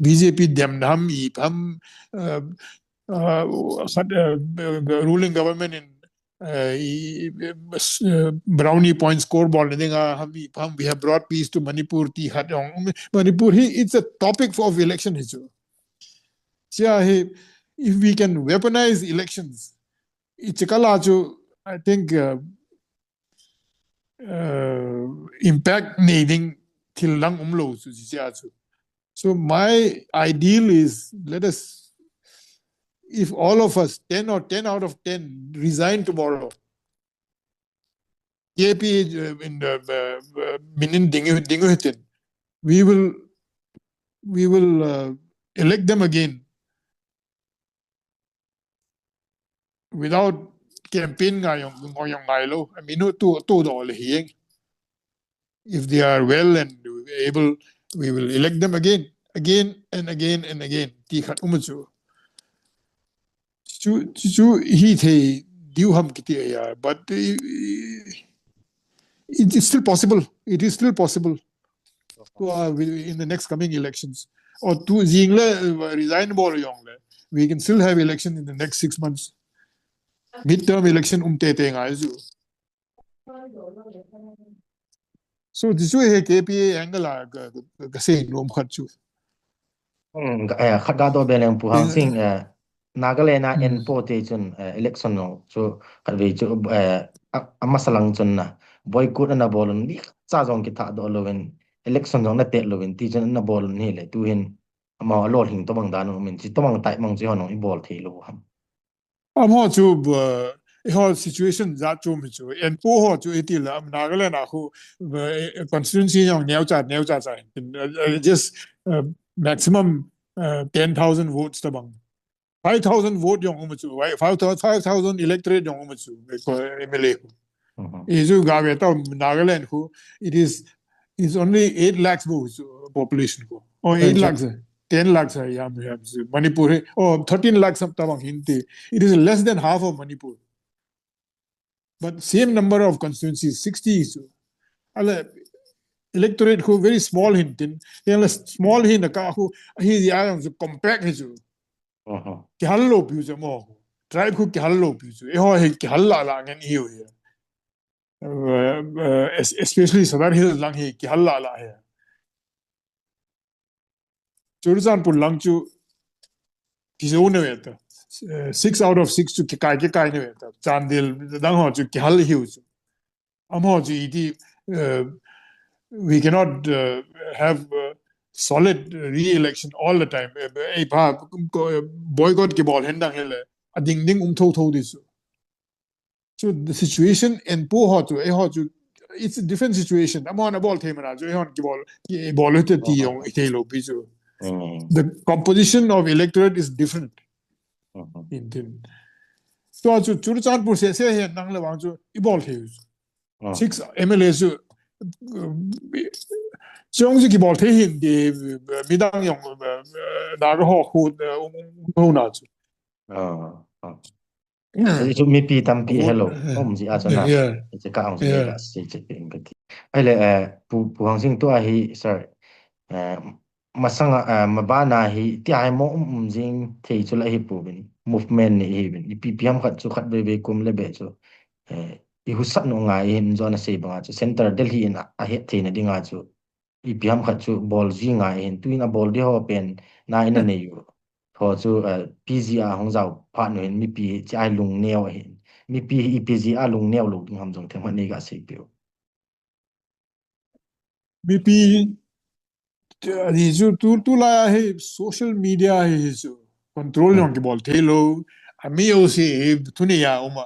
B J P dem na ham, ipam, uh, uh, khat, uh, ruling government in, uh, i, i, uh, brownie points score bol na ding a ham, ipam, we have brought peace to Manipur ti khat jong. Manipur hi, it's a topic for, of election hi chu. Chia hi, if we can weaponize elections, hiche kal a chu, I think, uh, uh, impact nei ding thil lang um lou chu, hiche a chu. So my ideal is, let us, if all of us, ten or ten out of ten, resign tomorrow, K P, uh, in the, uh, uh, min in ding, ding u hitin, we will, we will, uh, elect them again without campaign ngai jong, ngai jong ngai lou. I mean, tu, tu do le hi. If they are well and able, we will elect them again, again and again and again. Ti khat um chu. Chu, chu, chu hi thei diu ham kiti a, but, uh, it is still possible. It is still possible. To, uh, we, in the next coming elections. Or tu jing le, uh, resign bol jong le, we can still have election in the next six months. Midterm election um tei tei ngai chu. So, chu chu hi K P A angle a ka, ka, ka sei nom khat chu. Hmm, ka, eh, khat ga do be leng Pu Hangsing, eh, Nagaland a en po te chun, eh, election no chu khat ve chu, eh, a, amasa lang chun na boycott ana bol un, mi cha jong kitha do lou in, election jong na tet lou in ti chun ana bol un hi le, tu hin ama a lolhing to bang dan um in, chi to bang tai mang chi ho nong i bol thei lou ham. Amaho chu, uh, eiho situation jat chu mi chu, en po ho chu iti la, Nagaland a khu, uh, constituency jong neo cha, neo cha cha, uh, uh, just, uh, maximum, uh, ten thousand votes ta bang. Five thousand vote jong um chu, right? Five thousand, five thousand electorate jong um chu, ko M L A khu. Mhm. Iju ga ve ta Nagaland khu, it is, it's only eight lakhs votes, uh, population khu. Oh, eight lakhs, eh, ten lakhs, eh, yam, yam, Manipur, eh, oh, thirteen lakhs ta bang hinti. It is less than half of Manipur. But same number of constituencies, sixty chu. Ale, electorate khu very small hintin. Yang le small hin ka khu, hi ya yang chu compact hi chu. Aha. Kihal lou piu chu mo. Tribe khu kihal lou piu chu. Eiho hi kihal la la ngen hiu hi. Uh, uh, es-, especially Southern Hills lang hi kihal la la hi. Churachandpur lang chu kijou na ve ta. Eh, six out of six chu kikai, kikai na ve ta. Chandel dang ho chu kihal hiu chu. Amaho chu iti, uh, we cannot, uh, have, uh, solid re-election all the time. Eh, eh, pha, ko-, boycott kibol hen dang hele. Ading ding um tho tho di chu. So the situation and po ho chu, eh, ho chu, it's a different situation. Amaho na bol thei mana chu, eh, ho kibol, kibol hite ti jong, i thei lou pi chu. The composition of electorate is different. Intin. So chu, Churachandpur se, se hen nang le vang chu, i bol thei chu. Six M L A chu, um, chong chu kibol thei hin ti, midang jong, uh, Naga ho khu, uh, um, um, um, na chu. Chu mipi tampi hello. Um ji a chu na. Chu ka ang ji ka si chu pin ka ti. Ahile, eh, Pu, Pu Hangsing tua hi, sir. Eh, masanga, eh, mabana hi, ti ai mo um, um jing thei chu la hi pu bin. Movement ni hi bin. Ipi pi ham khat chu khat vei vei kum le be chu. Eh, i husat nu ngai hin jo na sei banga chu. Center Delhi in a, a het thei na dinga chu. Ipi ham khat chu bol ji ngai hin. Tu in a bol di ho pen na in a nei u. Ho chu, eh, P G a hong jao phat nu hin mipi chi ai lung neo hin. Mipi hi P G a lung neo lo ding ham jong themkhat nei ga sei piu. Mipi, ani chu tu, tulai a hi social media hi, hi chu control jong kibol thei lou, ami jouse hi thunei a um a.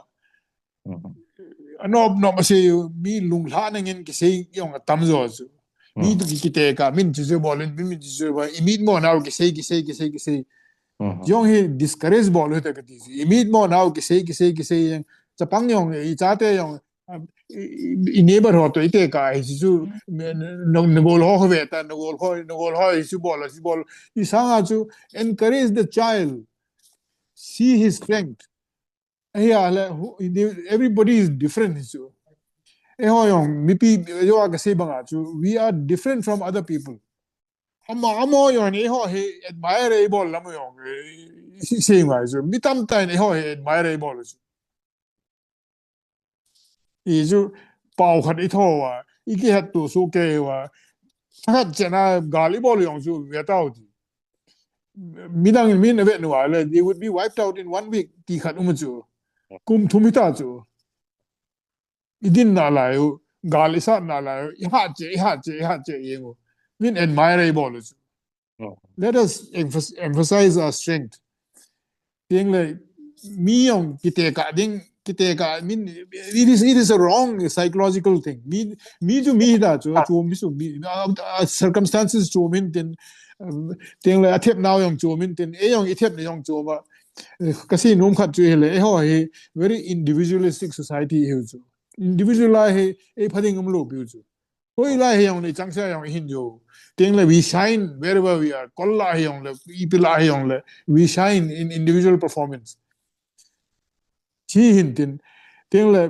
Anop nop a sei u, mi lunglhah na ngen kisei jong atam jo chu. Mi tu ki, kitekah, min chu chu bol in, min, min chu chu bol, i mit mo nau kisei, kisei, kisei, kisei. Jong hi discourage bol u ta kati chu. I mit mo nau kisei, kisei, kisei jeng. Chapang jong, i chate jong, um, i, i, i neighbor ho to i tekah hi chu, na, na, na gol ho ho ve ta, na gol ho, na gol ho hi chu bol, chu bol. I sanga chu encourage the child, see his strength. Ahi a le, who, everybody is different hi chu. Eiho jong, mipi, jo a ka sei banga chu, we are different from other people. Ama, ama jong, eiho hi admire ei bol lam jong, eh, si, si ngai chu. Mi tamtah in eiho hi admire ei bol chu. I chu pao khat i tho uva, i kihetto soh kei uva, khat chena gal i bol jong chu ve tau ti. Midang in min a vet nu a le, they would be wiped out in one week ti khat um chu. Kum thum hita chu. I din nalai u, gal i sat nalai u, i hat che, i hat che, i hat che jeng u. Min admire i bol u chu. Let us emphas-, emphasize our strength. Teng le, mi jong kitekah ding, kitekah, min, it is, it is a wrong psychological thing. Mi, mi chu mi da chu, chu mi chu mi, uh, uh, circumstances chu min tin, um, teng le, athep nau jong chu min tin, ei jong i thep na jong chu ma, eh, ka sei nom khat chu hi le, eiho hi very individualistic society hi chu. Individual a hi, ei pha ding um lou piu chu. Hoilai hi jong le, chang sia jong hin jo. Teng le, we shine wherever we are. Kol lah hi jong le, ipi lah hi jong le, we shine in individual performance. Chi hin tin. Teng le,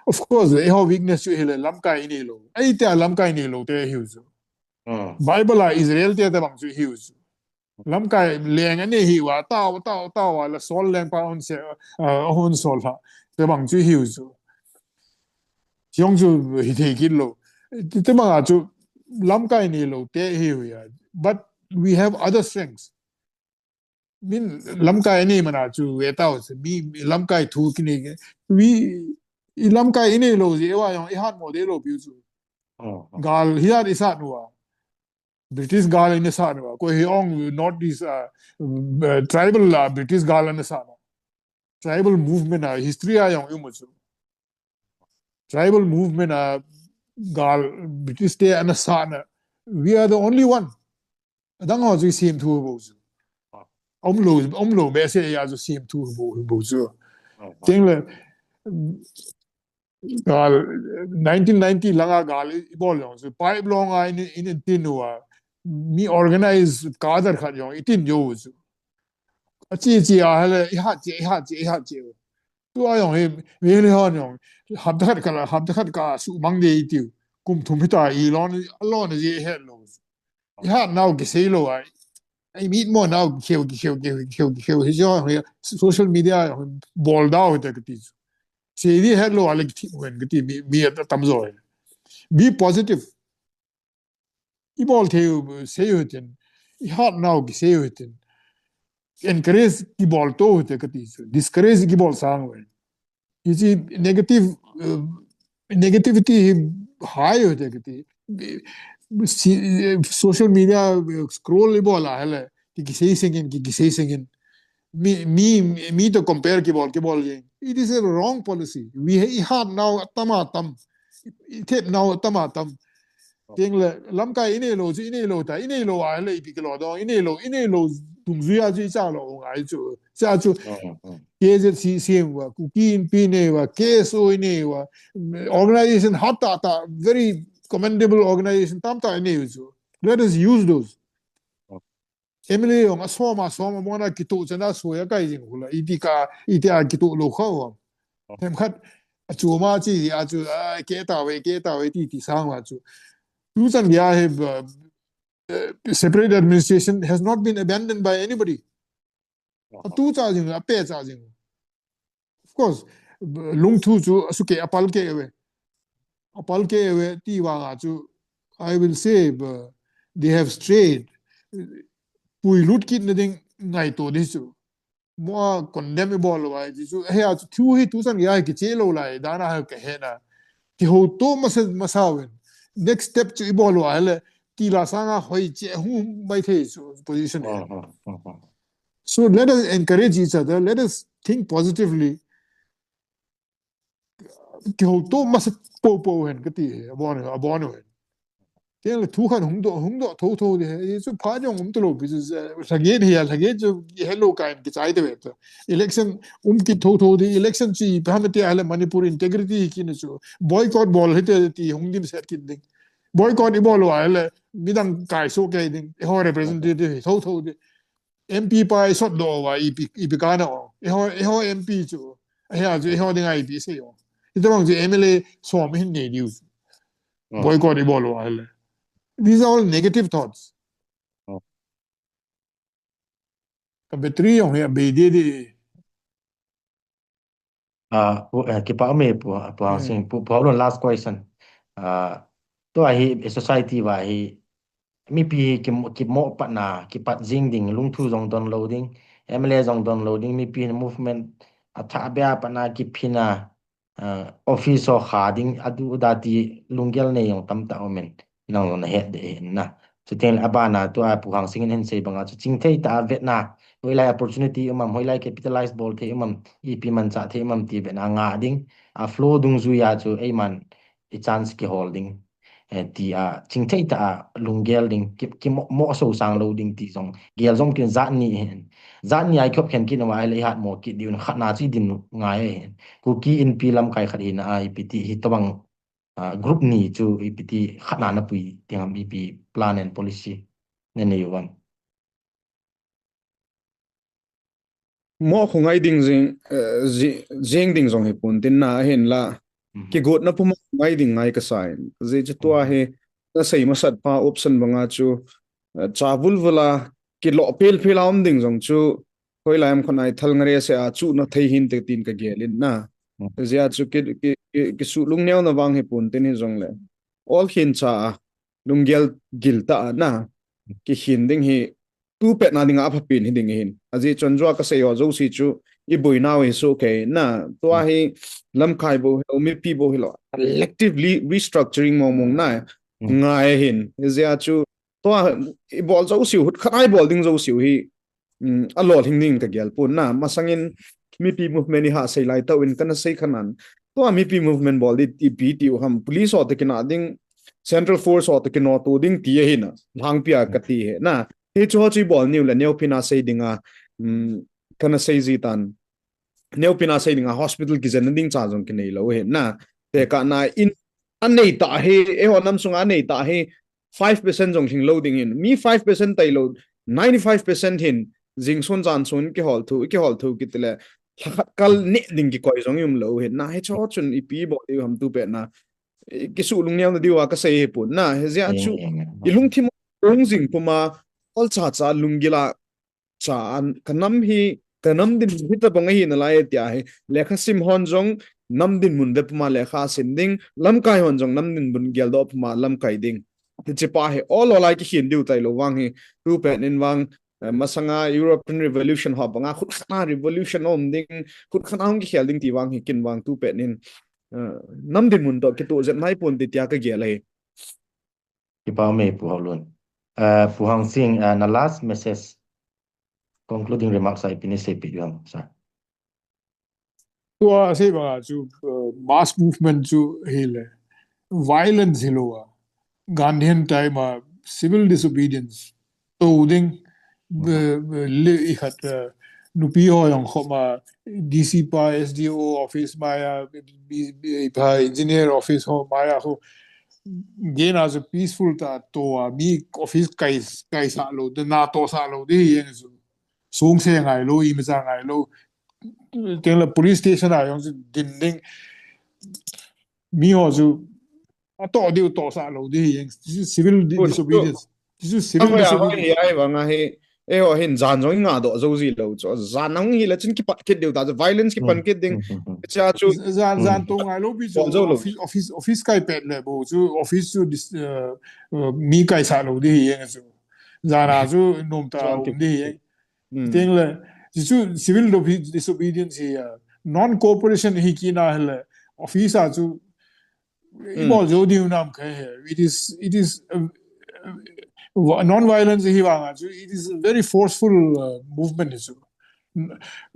of course, eiho weakness chu hi le, lamkai i nei lou. Ei te a lamkai i nei lou te hi u chu. Bible a Israel te tabang chu hi u chu. Lamkai leng a nei hi uva, tao, tao, tao a la sol lengpa hon se, uh, hon sol ha. Tabang chu hi u chu. Jong chu hi thei kit lou. Ti, tabang a chu lamkai nei lou te hi u ya. But we have other strengths. Min lamkai nei mana chu ve tau se. Mi, mi lamkai thu ki nei. We, i lamkai i nei lou ji, eiva jong i hat mo de lou piu chu. Gal hi hat i sat uva. British gal in a sat uva. Ko hi ong North East, uh, uh, tribal la British gal in a sat uva. Tribal movement a history a jong i mu chu. Tribal movement a gal British te ana sat na. We are the only one. Adang ho chu sem thu bou chu. Om lo, om lo be se ya chu sem thu bou, bou chu. Teng le, gal, nineteen ninety langa gal i bol jong chu, pipe long a in, in, in tin uva, mi organize cadre khat jong i tin jo chu. A chi chi a hele, i hat che, i hat che, i hat che. Tua jong hi, mi le hon jong, hapta khat kala, hapta khat ka su mang de i tiu. Kum thum hita i lon, lon ji het lo. I hat nau kisei lou ai. Ai mit mo nau kikheu, kikheu, kikheu, kikheu, kikheu. Hi jong hi social media jong bol dau te kati. Sei di het lou a le kithi wen kati mi, mi atam jo. Be positive. I bol thei u, sei u tin. I hat nau kisei u hitin. Encourage kibol to u hite kati chu. Discourage kibol sang u. Hiche negative, uh, negativity hi hai u hite kati. Si, social media, uh, scroll ibol a ahile, ki, kisei sengin, ki, kisei sengin. Mi, mi, mi to compare kibol, kibol jeng. It is a wrong policy. We ha-, i hat nau atam atam. I thep nau atam atam. Teng le, lamkai inei lou chu, inei lou ta, inei lou ahile ipi kilo dong, inei lou, inei lou, dungjui a chu i cha lou ngai chu. Cha chu, Mm, mm. K Z C C nei uva, Kuki Inpi nei uva, K S O nei uva, organization hat tah tah, very commendable organization tam tah nei u chu. Let us use those. Mm. M L A jong asom asom a mona kitoh chan a soi akai jing u la. Iti ka, iti a kitoh lou kha u. Mm. Themkhat, a chu ma chi, a chu, a, ke ta ve, ke ta ve, ti, ti sang uva chu. Tu chan gei a hi, uh, uh, separate administration has not been abandoned by anybody. Aha. Atu cha jing, ape cha jing. Of course, lungthu chu asuh keh, apal keh ve. Apal keh ve, ti vang a chu, I will say, uh, they have strayed. Puilut kit na ding ngaito ding chu. Mo a condemn ibol uva, ti chu, he a chu, thu hi tu chan gei a hi kiche lou lai, dan a hi kahe na. Kihouto masa, masa uvin. Next step chu ibol uva, le, ti la sang a hoi che hung mai thei chu position hi. Aha, aha. So let us encourage each other, let us think positively. Kihouto masa popo hen kati hi, abon, abon hen. Teng le thu khat hung doh, hung doh tho tho ding hi, chu pha jong um talou pi chu, eh, lhagei hi, lhagei chu hello kain kichai te ve ta. Election um kit tho tho ding, election chu ipi ham ti ahile Manipur integrity kiti chu. Boycott bol hite ti hung dimset kit ding. Boycott ibol uva ahile, midang kai soh kei ding, eiho representative hi tho tho ding. M P pa isot doh uva, ipi, ipi kana o. Eiho, eiho M P chu. Ahia chu, eiho dinga ipi sei o. Hitobang chu M L A som hin nei diu chu. Oh. Boycott ibol uva ahile. These are all negative thoughts. Oh. Ka battery jong hi abei deh deh. Ah, pu-, eh, kipa ume pu, pu Hangsing, pu, pu Haolun last question. Ah, tua hi, eh, society uva hi, mipi hi kimo, kimo patna, kipat jing ding, lungthu jong don lou ding, M L A jong don lou ding, mipi hin movement athah beh a patna kiphin a, ah, office ho kha ding, adu da ti lunggel nei jong tamtah umin. Nang jong nahet deh hin na. Chuteng le abana tua pu Hangsing in ahin sei banga chu chingthei tah a vetna, hoilai opportunity um am, hoilai capitalize bol thei um am, ipi manchah thei um am ti vetna ngah ding. A flow dungjui a chu eiman i chance kihol ding. Eh, ti a chingthei tah a lunggel ding, ki, kimo, mo so sang lou ding ti jong. Gel jong kin jat ni hin. Jat ni a i khop khen kit uva ahile i hat mo kit diu na khat na chu i din ngai hin. Kuki Inpi lamkai khat hina a ipi ti hitobang ah, group ni chu ipi ti khat na napui ding ham, ipi plan and policy nanei uvam? Mo khu ngai ding jing, eh, ji-, jing ding jong hi pon tin na ahin la. Mhm. Kigotna puma ngai ding ngai kasa in. Ji chu tua hi nasei masat pa option banga chu, eh, cha vulvul a kilo pel pel a um ding jong chu hoilai ham khat na i thal ngare se a chu na thei hinte tin ka gel in na. Mm. Jia chu ki, ki, ki, kisuh lungneo na vang hi pon tin hi jong le. Ol khin cha a, lunggel gil tah a na. Kikhin ding hi, tu pet na ding a apha pen hi ding hin. Ajeh chu chun jua ka sei ho jouse chu, i boina u hi soh kei na. Tua hi, lamkai bou hi lo, mipi bou hi lo. Collectively restructuring mong mong na. Mm. Ngai hin. Jia chu, tua i bol jouse u, hut khat a i bol ding jouse u hi, um, alolhing ding ka gel pon na. Masangin mipi movement i ha sei lai tah in kana sei kha nan. Tua mipi movement bol di ipi ti u ham. Police ho te kina ding, Central Force ho te kino to ding ti ahi na. Lhangpi a ka ti hi na. Hichu ho chu i bol niu le neopi na sei ding a, um, kana sei ji tan. Neopi na sei ding a hospital kijen na ding cha jong kinei lou hi na. Tekah na in anei tah hi, eiho nam sunga anei tah hi, five percent jong lhing lou ding hin. Mi five percent tai lou, ninety-five percent hin, jing sun jan sun kihol thu, kihol thu kiti le, lha khat kal ne ding kikoi jong i um lou hin. Na hichu chun ipi bol diu ham tu pet na. I kisuh lungneo na diu a ka sei hi pon. Na, hijeh a chu, i lungthim lungjing puma, ol cha cha lunggil a cha an, ka nam hi, ka nam dinmun hi tabang ahi nalai tia hi, lekha sim hon jong nam dinmun ve puma lekha sim ding, lamkai hon jong nam dinmun geldoh puma lamkai ding. Hiche pa hi ol ol a kikhen diu tailou vang hi, tu pet in vang, eh, masanga European Revolution ho banga khut khat a revolution um ding, khut khat a hung kikhel ding ti vang hi ken vang tu pet in, eh, nam dinmun toh kitoh jep nai pon ti tia kagel ahi. Kipa um e Pu Haolun. Eh, Pu Hangsing, eh, na last message, concluding remarks a ipi nasei peh diu ham, sir? Tua sei banga chu, uh, mass movement chu hile, violence hilou a, Gandhian time a civil disobedience tou ding, uh, le ikhat, uh, nupi ho jong khoma D C pa, S D O office maiya, B-, B-, pa engineer office ho maiya ho, gena chu peaceful tah a tou a, mi office kai, kaisah lou, de na tohsah lou ding hi jeng chu. Songse ngailou, imacha ngailou. Tengle police station a jong chu din ding. Mi ho chu atoh diu tohsah lou ding hi jeng. This is civil di-, disobedience. This is civil disobedience. Ahi vang ahi, eiho hin jan jong inga doh jou ji lou chu. Jan hung hile chun kipat kit diu ta chu, violence kipan kit ding. Cha chu jan, jan tou ngailou pi chu office, office, office kai pet le bou chu, office chu dis-, uh, uh, mi kaisah lou ding hi jeng chu. Jan a chu nom ta um ding hi jeng. Tengle, chu civil disobedience hi, uh, non-cooperation hi kina hile, office a chu, ibol jou diu nam kha he. It is, it is, uh, uh, non-violence hi vang a chu, it is a very forceful, uh, movement hi chu.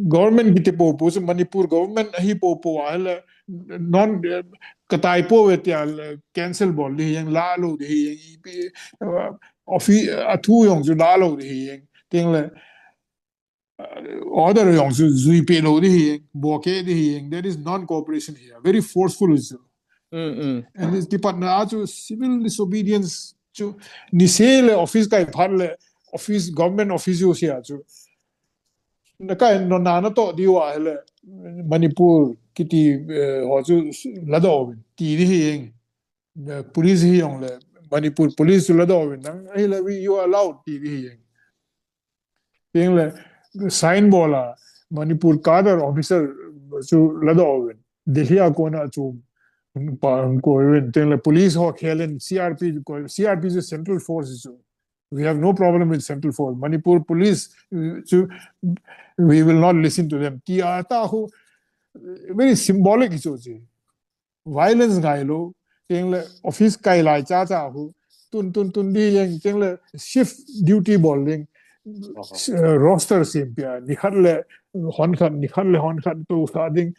Government kiti popo chu, Manipur government ahi popo a hile, non, uh, katai pouve tia, uh, cancel bol ding hi jeng, la lou ding hi jeng, ipi, uh, office, uh, athu jong chu la lou ding hi jeng. Tengle, uh, order jong chu jui peh lou ding hi jeng, bol keh ding hi jeng. That is non-cooperation here. Very forceful is. And this department a chu civil disobedience chu, ni se le office kai phat le office, government office u se a chu. Na kai no na na toh diu a hile Manipur kiti, eh, ho chu ladoh uvin ti ding hi jeng. Eh, police hi jong le Manipur police chu ladoh uvin nang hile we, you are allowed ti ding hi jeng. Tengle sign bol a Manipur cadre officer chu ladoh uvin. Delhi a kona chu pa koi uvin. Tengle police ho khel in C R P koi, C R P chu central force chu. We have no problem with central force. Manipur police, uh, chu, we will not listen to them. Ti a ta hu, very symbolic chu chu. Violence ngailou, tengle office kai lai cha cha hu, tun, tun, tun ding jeng, tengle shift duty bol ding, uh, roster sem pia, ni khat le hon khat, ni khat le hon khat tohsah ding.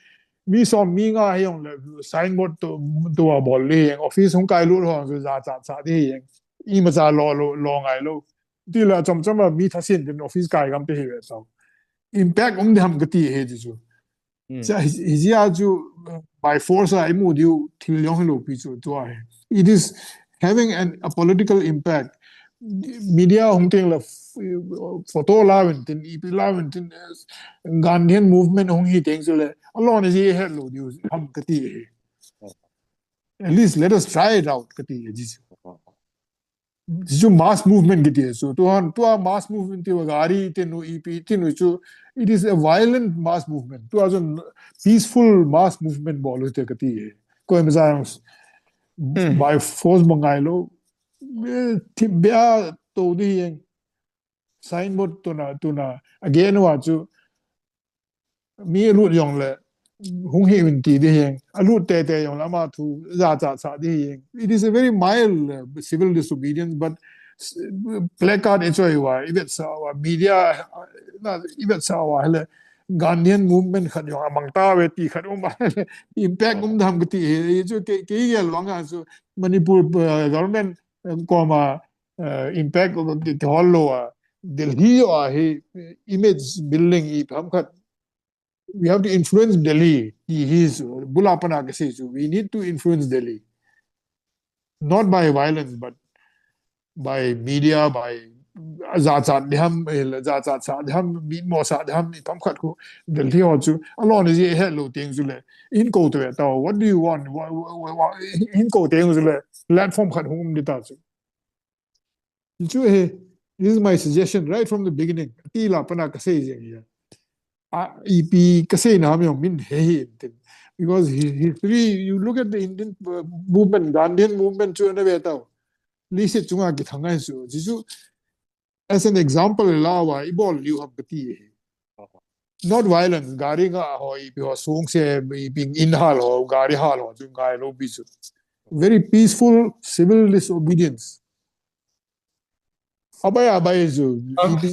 Mi som mi nga hi jong le signboard tou, tou a bol ding jeng, office hung kai lut ho chu jachat sah ding jeng. Imacha lo, lo, lo ngailou. Tile chom chom a mi thasin din office kai gam te hi ve sao. Impact um ding ham kati hi ti chu. Cha, hi, hijeh a chu, uh, by force a imu diu thil jong hilou pi chu tua hi. It is having an, a political impact. Media hung tengle f-, photo la uvin tin, ipi la uvin tin, eh, Gandhian movement hung hi teng chule, alon a ji het lou diu ham kati hi. At least let us try it out kati hi ji chu. Chu mass movement kiti chu. Tua, tua mass movement ti gari tinu ipi tinu chu. It is a violent mass movement. Tua chu peaceful mass movement bol u te kati. Koima jong by force bang ngailou. Eh, thi bia tou ding jeng. Signboard tuna, tuna. Again wa chu. Mi alut jong le, hung hi uvin ti ding hi jeng. Alut tete jong le, ama thu jachat sah ding hi jeng. It is a very mild, uh, civil disobedience, but s-, placard ichoi uva, ivet sah uva, media, uh, na, ivet sah uva, hile, Gandhian movement khat jong amang tave ti khat um a, impact um ding ham kati hi, chu kei, kei gel vang a chu Manipur, uh, government, uh, koma, uh, impact, uh, kihol lou a, Delhi a hi, uh, image building ipi ham khat, we have to influence Delhi. He, he is, bula pana kasei chu, we need to influence Delhi. Not by violence, but by media, by jachat ding ham, eh, jachat sah ding ham, mitmo sah ding ham, ipi ham khat khu, Delhi ho chu, alon a ji het lou teng chule, hin kou teng tao, what do you want? What, what, what, what, hin kou teng chule, platform khat hung um ding ta chu. Chu hi, this is my suggestion right from the beginning. Ti la pana kasei jeng hi. A, ipi kasei na ham jong min he hi tin. Because hi-, history, you look at the Indian, uh, movement, Gandhian movement chu na ve tao. Leiset chunga kithang ahi chu. Jisu, as an example, lawa, ibol liu ham kati. Not violence, gari nga ho, ipi ho song se, ipi in hal ho, gari hal ho, chu ngai lou pi chu. Very peaceful, civil disobedience. Abai, abai chu. Ah. Ipi,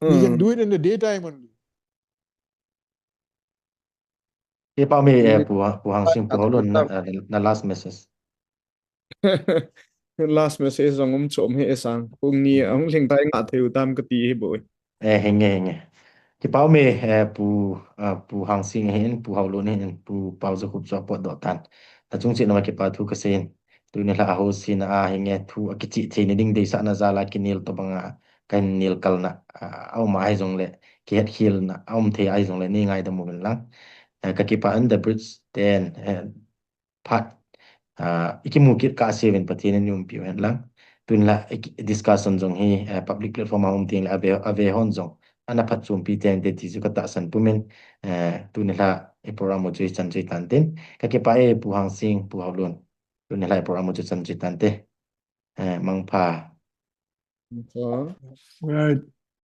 we can Hmm. do it in the daytime only. Kipa me, eh, Ni- Pu, Pu Hangsing, Pu Haolun, na, eh, na last message. Last message jong um chom he sang. Pung ni ang ling tai nga theu tam kati hi boi. Eh, henge, henge. Kipa me, eh, Pu, ah, Pu Hangsing hin, Pu Haolun hin, Pu Pau Jakhup chu apot doh tan. Achung cheh nama kipa thu kasei in. Tuni la ahousena a henge thu akichih thei ni ding deisahna jal a kinel tobang a, kahin nel kalna, ah, aum ahi jongle, kihetkhelna, aum thei ahi jongle, nei ngaidam uvin lang. Eh, kakipa in the bridge, then, eh, phat, ah, ikimu kit kah seuvin Pathen in umpiu hen lang. Tuni la, iki-, discussion jong hi, eh, public platform a um teng le ave, ave hon jong ana phatchompi teng te ti chu katahsan pumin, eh, tuni la, i program u chu hichan chu hitan tin. Kakipa e Pu Hangsing, Pu Haolun. Tuni la, i program u chu hichan chu hitan te. Eh, mangpha. So, Right.